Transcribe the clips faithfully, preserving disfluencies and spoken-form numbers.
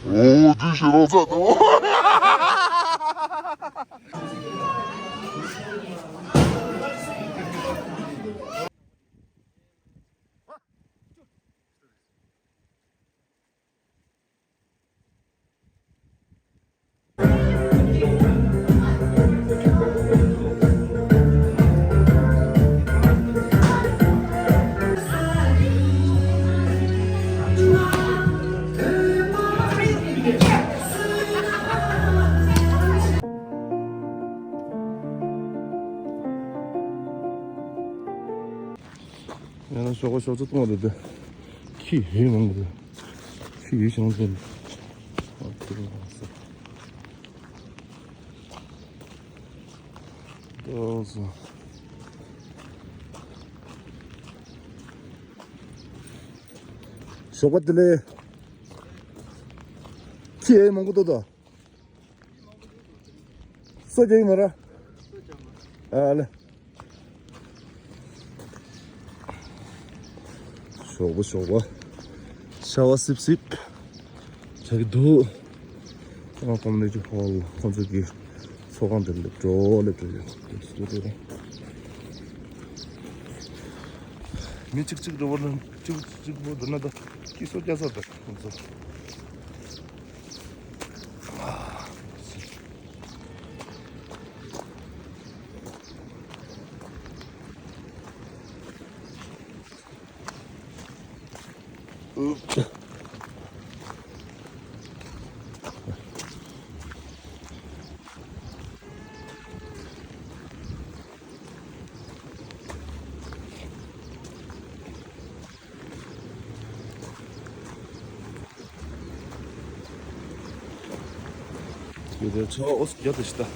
འོ་དེ་ཞེ་རོགས་ཚ་དང་། ཡང་ན་ཞོགས་པ་ཞོགས་ཚ་བཏུང་བ་དེ་དེ། ཁྱི་ཡོད་མང་གི་རེད། ཁྱི་ཡོད་ཞང་ཚན། ཨ་ཁྱི་རང་ས། ལྟོས་སོང་། ཞོགས་པ་དེ་ལས། ཁྱི་ཡོད་མང་པོ་འདུག་ད། སོ་རྒྱག་གི་མ་ར། ཨ་ལེ། ཞོགས་པ་ཞོགས་པ། ཤ་བ་སིབ་སིབ། ཆགས་ཀྱི་འདུག་ཨ་ཀོམ་ནི་ཅི་ཧོལ་ཁོང་ཚོ་གི་ཚོགས་ཁང་དེར་སླེབས་འགྲོ་སླེབས་འགྲོ་ཡོད། མི་གཅིག་གཅིག་འགྲོ་བ་ལ་གཅིག་གཅིག་པོ་འདུག་ན་ད་ཁྱི་སོ་རྒྱག་ས་ད་ཁོང་ཚོ། ཡོད་དེ་ཆ་ཨོ་སི་རྒྱ་དེ་ཤི་ད།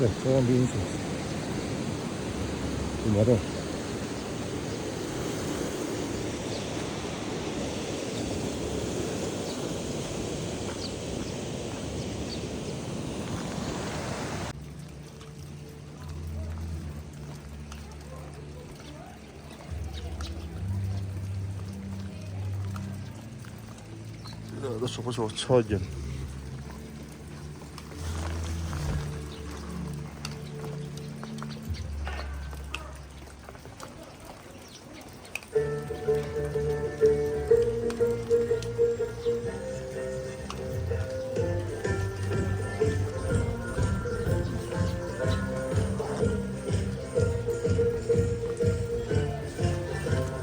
ཨེ་ཁོང་འདི་ཡིན་ཞིང་། དེ་མ་རེད། ད་ཞོགས་པ་ཞོགས་ཆོག་རྒྱབ།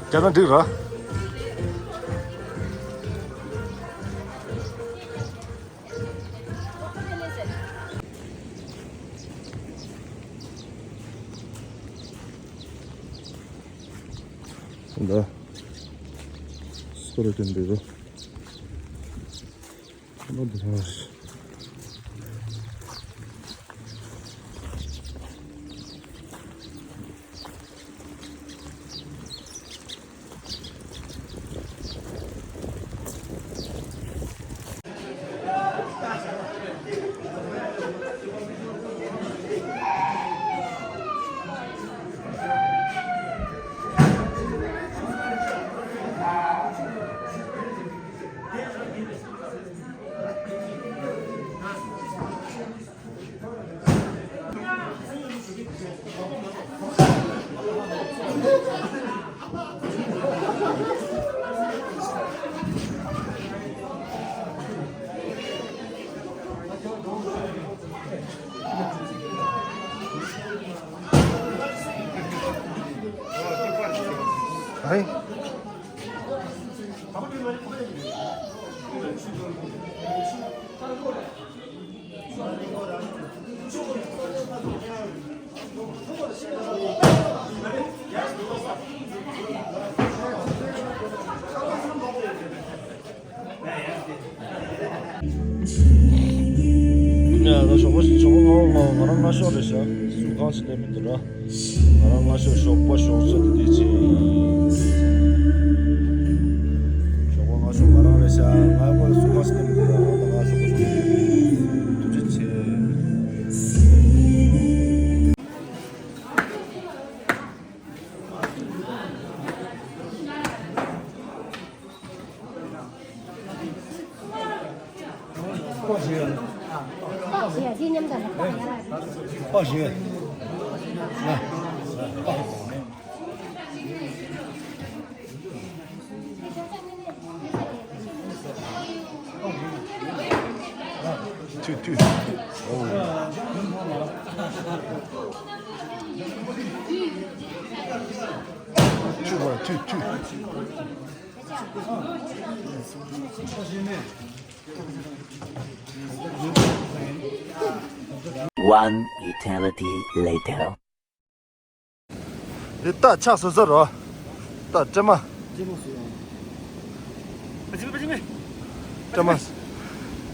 རྒྱ་ནག་འགྲིག་ར། འདི། སོ་ར་ཅན་འདི་རུ། ཁོ་ན་འདི་རུ། ཡ་ད་ཞོགས་པ་ཞོགས་པ་ང་ང་རང་སྔ་ཤོས་རེད་ཤག་སུ་གང་ཞིག་སླེབས་མི་འདུག་ར། ང་རང་སྔ་ཤོས་ཞོགས་པ་ཞོགས་ཚ་དེ་དེ་ཅི། ཞོགས་པ་སྔ་ཤོས་ང་རང་རེད་ཤག་པགས་བཞི་ཡོད། པགས་བཞི་ཡོད། ཨ། ཐུ་ཐུ། ཨོ། ཐུ་བ་ཐུ་ཐུ། One eternity later. འདི་རྟ་ཆགས་བཟོ་ས་རོ། རྟ་སྲན་མ། སྲན་མ།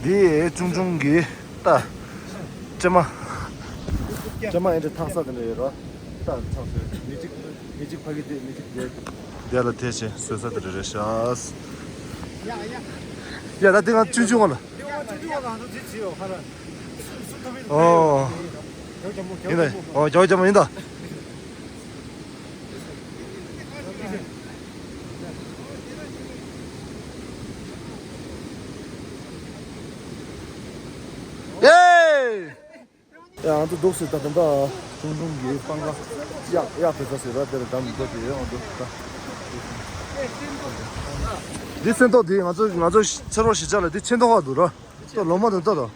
འདི་ཆུང་ཆུང་གི་རྟ། སྲན་མ། སྲན་མ་ཨེ་འདྲ་འཐག་ས་དེ་འདྲ་ཡོད་རོ། རྟ་ཆགས་བཟོས། མི་གཅིག་མི་གཅིག་ཕ་གི་དེ་མི་གཅིག་དེ། དེ་ལ་དེ་བྱས་བཟོས་ས་དེ་འདྲ་རེད་ཤག་ཡ་ད་འདི་ང་ཆུང་ཆུང་བ་ལ། ཨོ། ཡིན་ད། ཨོ་རྒྱ་བོ་རྒྱ་མོ་ཡིན་ད། ཨེ། ཡ་ང་ཚོ་འདུག་སེ་ད་དེ་འདྲ་ཆུང་ཆུང་གི་སྤང་ཁ་གཡག་གཡག་དེ་ཚོ་ཟེར་བ་དེར་འགྲམ་འགྲོ་དེ་ཡོད་ང་ཚོ་ད། འདི་སེམས་ཐོག་འདི་ང་ཚོ་ང་ཚོ་ཚེ་རོགས་ཞིག་ཅག་ལ་འདི་ཆེ་མདོག་ཁ་འདུག་ར། ཏོ་ལོ་མ་དང་ཏོ་དང་།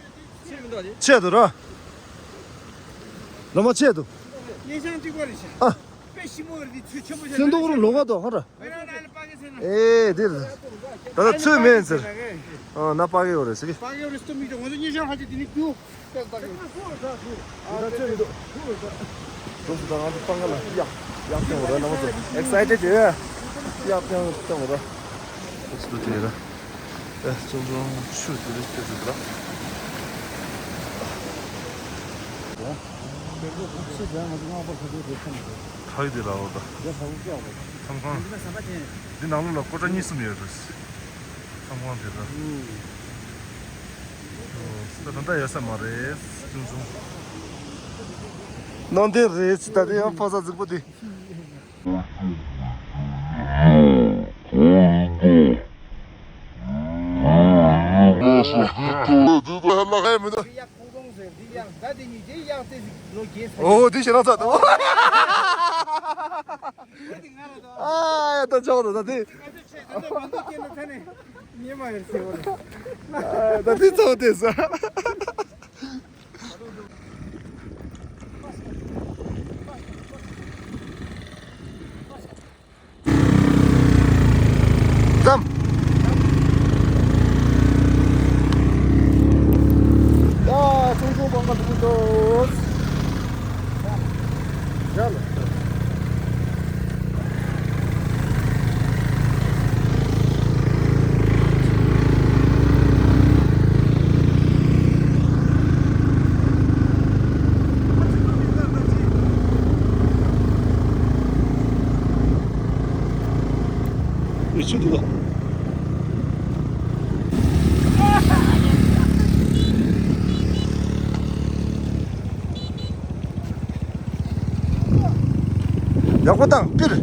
ཆེ་འདུག་ར། ལོ་མ་ཆེ་འདུག་ཨ། སེམས་ཐོག་རུ་ལོ་ག་དང་ཧ་ར། ཨེ་འདིར། ད་ལྟ་ཚོད་མེད་ཟེར། ཨ་ན་པ་གེ་ཡོད་རེད་ཟེར་གི། འདུག་སེ་ད་ང་ཚོ་སྤང་ཁ་ལ་གཡག་གཡག་ཐོན་འོང་ར་ན་མ་ཚོ་ཨེག་སའི་ཊེཌ་ཡོད། གཡག་ཐོན་ཐོན་འོང་ར། འདུག་སེ་འདུག་དེ་ར། ཨེ་ཅུང་ཅུང་ཆུ་དེ་རེ་སྐྱོད་ཟེར་ར། ཕ་གི་དེ་ལ་འོ་ད། ཁམ་ཁང་། འདི་ནང་ལོགས་ལ་ཀོ་ཊ་གཉིས་གསུམ་ཡོད་རེད། ཁམ་ཁང་དེ་ལ། ཨོ་ད་ད་ལྟ་ཡོད་ས་མ་རེད་ཅུང་ཅུང་། ནང་དེ་རེད་ད་དེ་ཡང་ཕ་ས་རྫིག་པོ་དེ། འོ་དེ་ཞེ་དྲག་ཚ་འདུག་ཨ་ཡ་ད་ཆོག་འདུག་ད་དེ། ཨ་ད་དེ་ཚོགས་དེ་ས། ཙམ། ཡ་ཆུང་ཆུང་སྤང་ཁ་འདུག་འདུག་ཡ་ལ། ཆུ་འདུག་ག་ཡག་པོ་བཏང་པིར།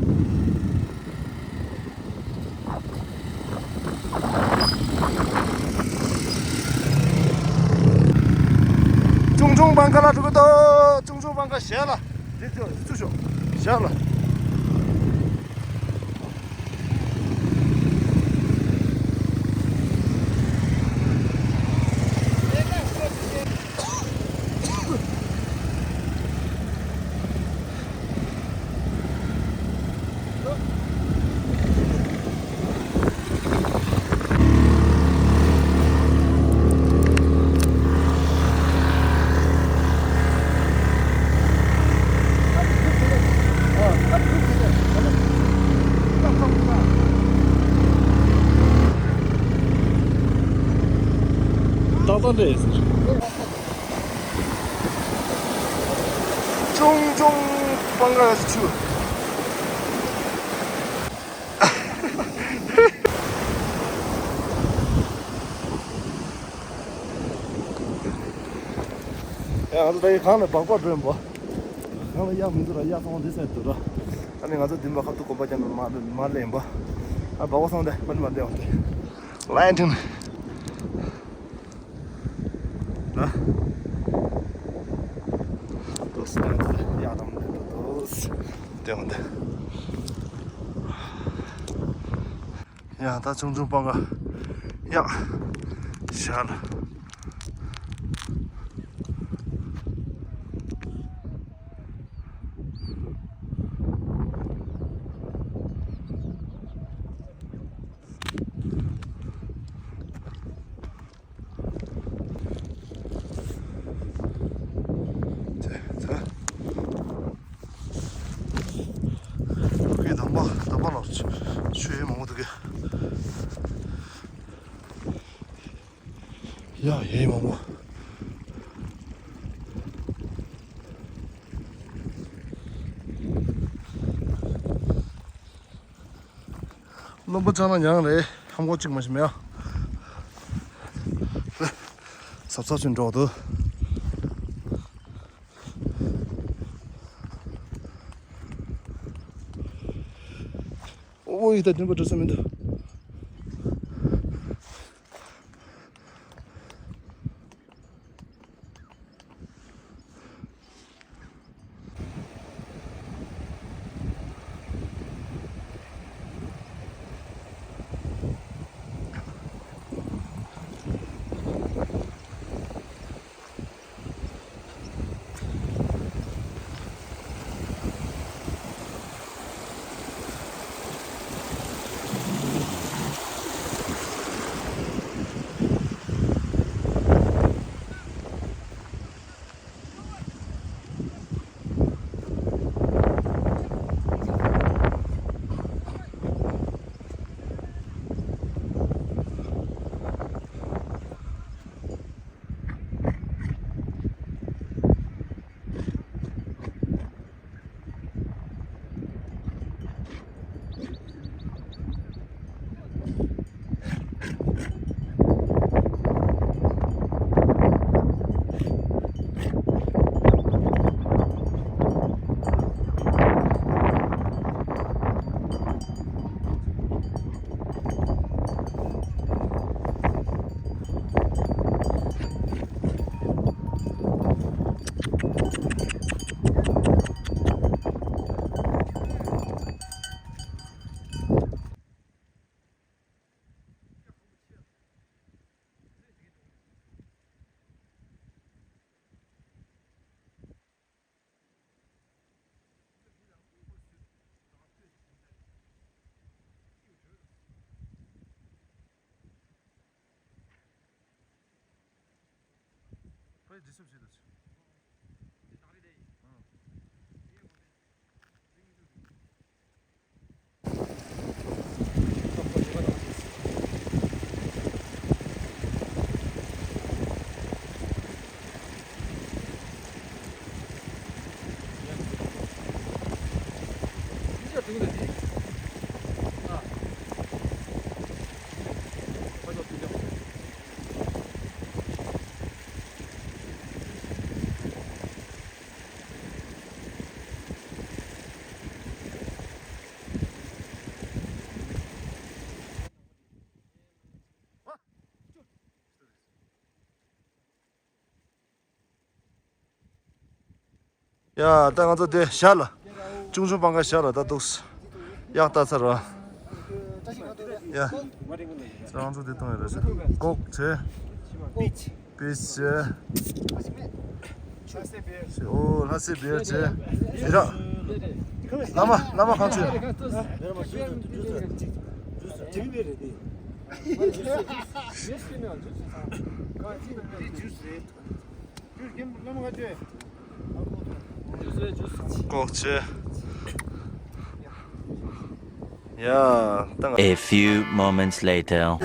ཆུང་ཆུང་སྤང་ཁ་ལ་འགྲོ་གི་འདུག་ཆུང་ཆུང་སྤང་ཁ་ཞལ་ལ། འདི་ཚོ་ཚུར་ཤོག་ཞལ་ལ། ཏག་ཏག་འདྲ་ཡིན་ཟེར། ཅུང་ཅུང་སྤང་ཁ་ཆུ། ཡ་ང་ཚོ་ད་ཡི་གང་ལ་སྦག་སྦག་སྒྲོན་པོ། གང་ལ་གཡག་མི་འདུག་ར། གཡག་ཚང་མ་འདི་སར་འདུག་ར། ཨ་ནི་ང་ཚོ་འདི་མ་ཁ་ཐུག་གོམ་པ་རྒྱབ་ན་མ་མ་ལེན་པ། ཨ་སྦག་སྦག་སོང་སྟེ་མ་ནི་མ་ལེན་འོང་སྟེ། ལན་ཐིན། ན། ཏོག་ཙམ་ཡག་དམ་འདི་ཏོག་ཙམ་དེ་འོང་དེ། ཡ་ད་ཆུང་ཆུང་སྤང་ག་ཡ་ཤར། ཁོའི་དམ་པ་དམ་པ་ལ་ཆུ་ཡོད་མང་པོ་འདུག་གི། ཡ་ཡོད་མང་པོ། བློན་པོ་ཅང་ན་མྱང་རེད། ཧམ་གོ་གཅིག་མ་ཤི་མེ་ཡ། ཟབ་ཟབ་ཆུན་འགྲོ་འདུག་ཨོ་ཡི་ད་མགྲིན་པ་འགྲོ་ས་མི་འདུག་ཡ་ད་ང་ཚོ་དེ་ཞལ་ལ། ཆུང་ཆུང་སྤང་ཁ་ཞལ་ལ་ད་འདུག་ཡག་ལྟ་ཚར་བ། ཡ། ང་ཚོ་དེ་གཏོང་ཡ་རེད་ཟེར། ཀོག་བྱས། པིས་བྱས། ཨོ་ལྷ་སའི་བེར་བྱས། བི་ར། བླ་མ་བླ་མ་གང་བྱས། ཀོག་བྱས། ཡ། ད་ང་། A few moments later.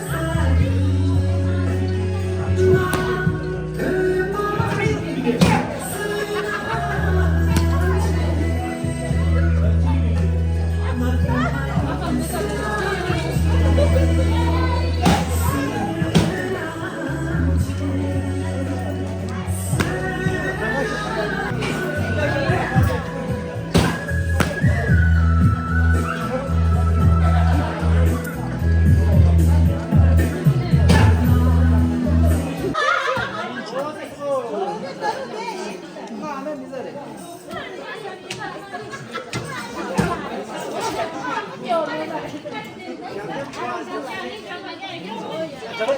ཧེ་ལོ།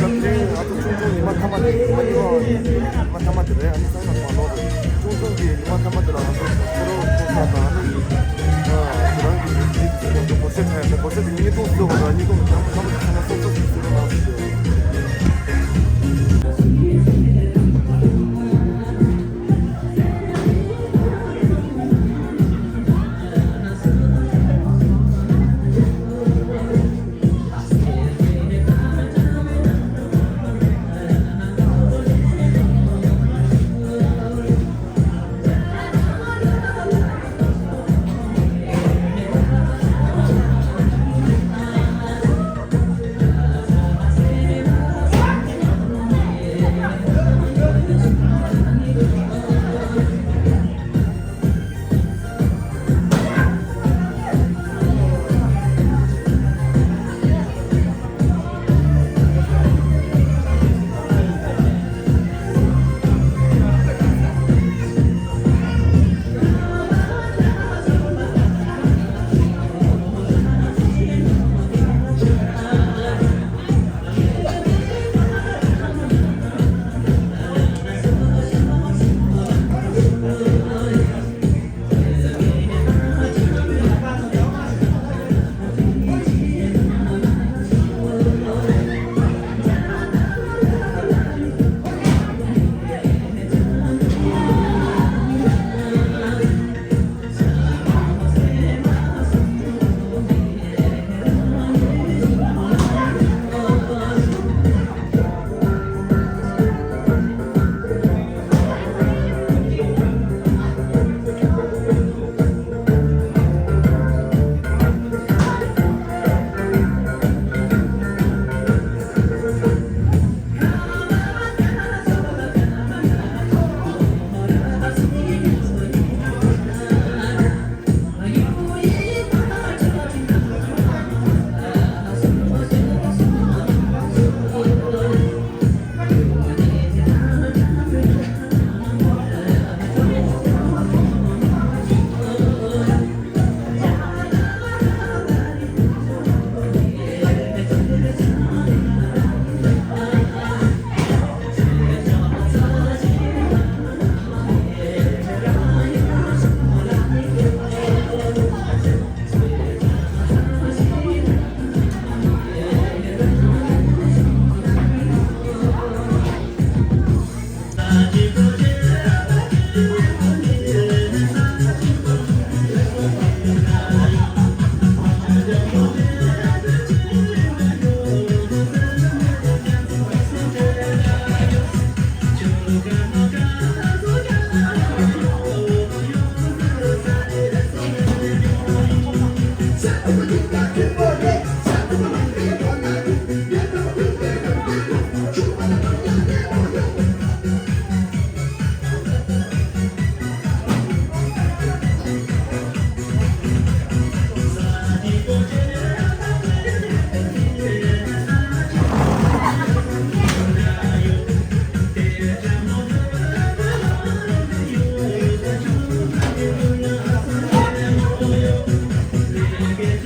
སྐབས་དེ་ང་ཚོ་ཆུང་ཆུང་ཉི་མ་མཐའ་མ་དེ་ཉི་མ་གཉིས་པ་ཉི་མ་མཐའ་མ་དེ་རེད། ཨ་ནི་སང་ཉིན་མ་ལོག་རེད། ཆུང་ཆུང་གི་ཉི་མ་མཐའ་མ་དེ་ལ་ང་ཚོ་ཁོ་རང་ཁོ་ས་དང་ཨ་ནི་ཁོ་རང་གི་མི་ཚེ་དེ་ཚོ་སྒོར་གཞས་འཁྲབ་ཡ་དེ། སྒོར་གཞས་དེ་ཉིས་སྟོང་བཟོས་པ་རེད། ཉིས་སྟོང་ཉི་མ་མཐའ་མ་དེ་ཚང་མ་སོབ་སོབ་ཞིག་བཟོས་རོགས་གནང་ཟེར་གྱི་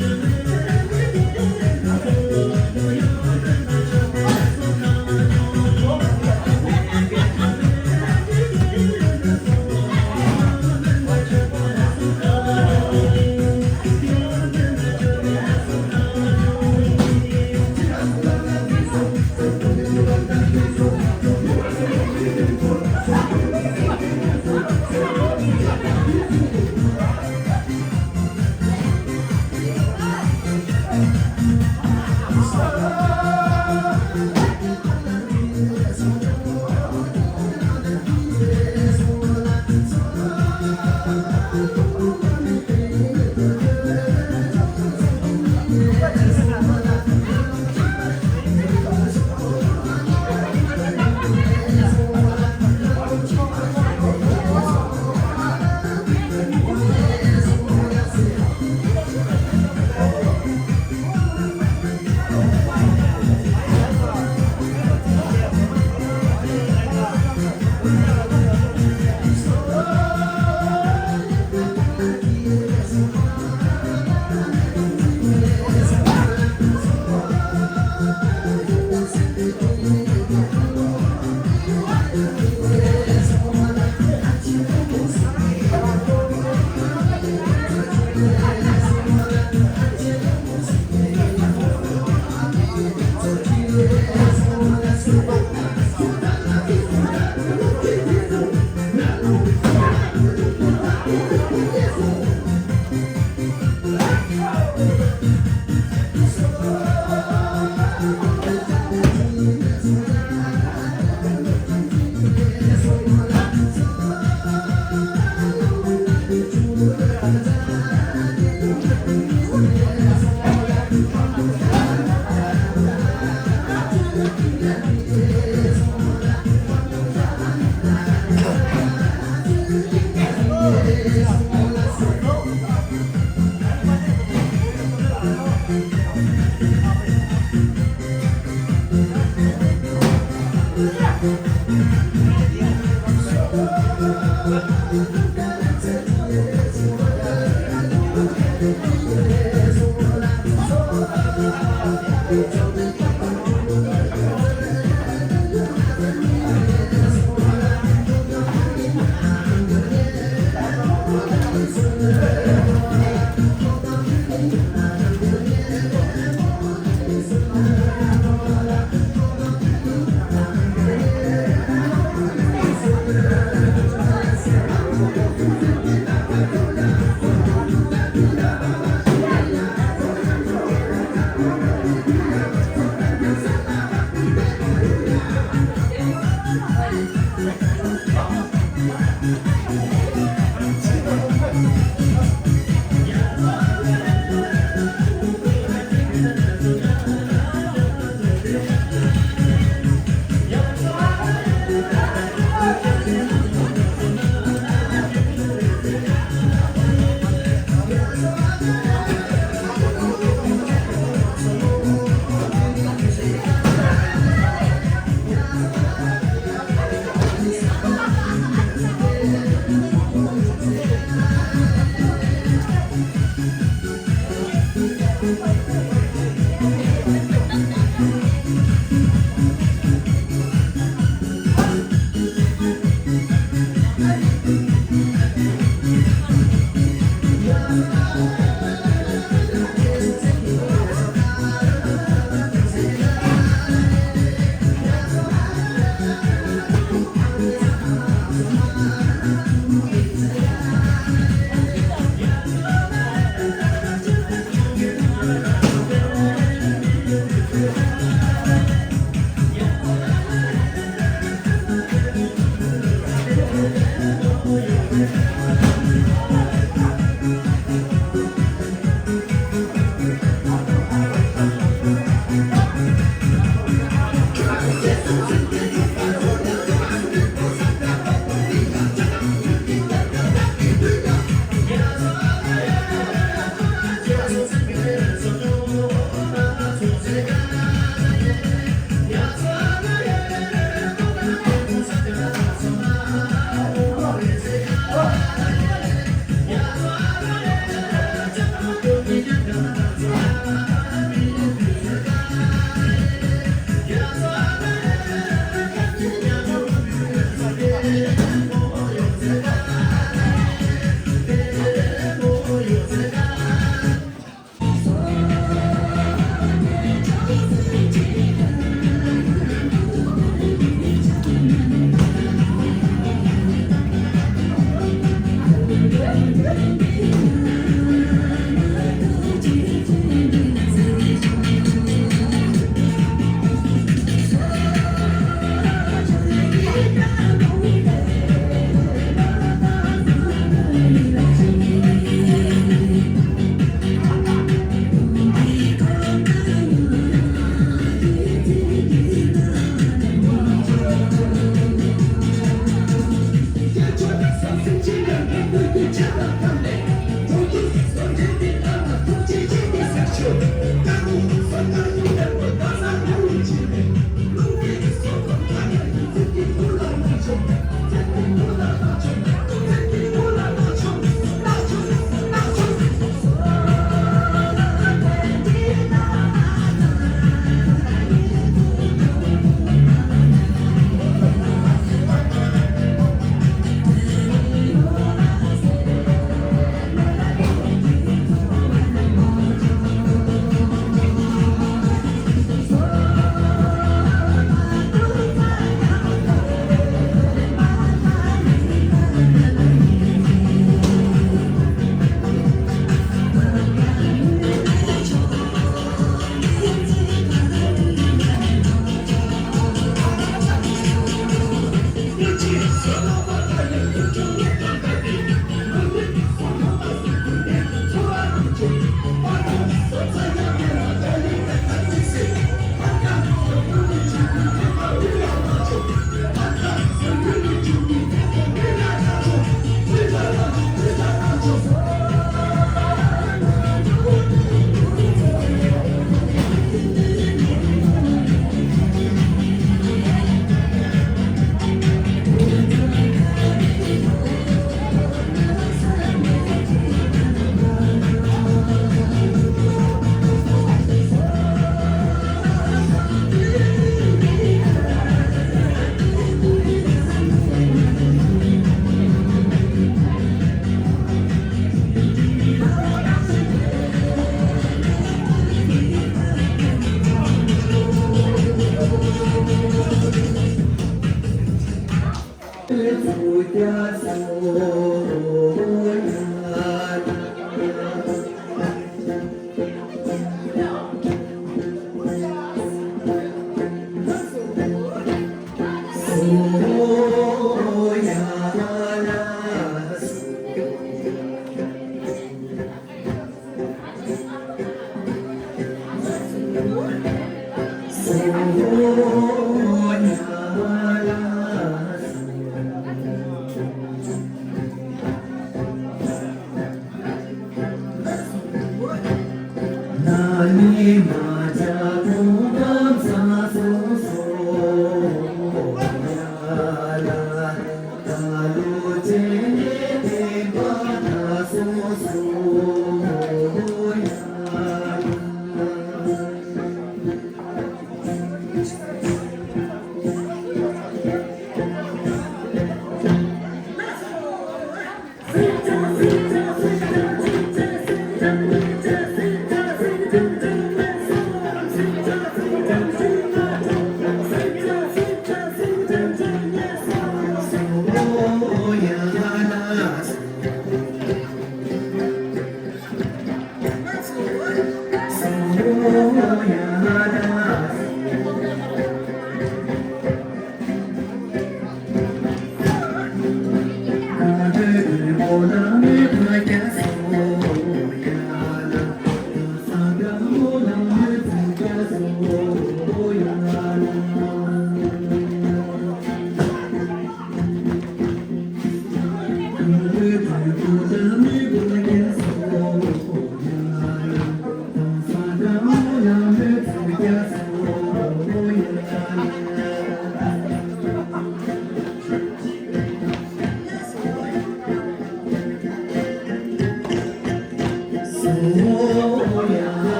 ཡོད།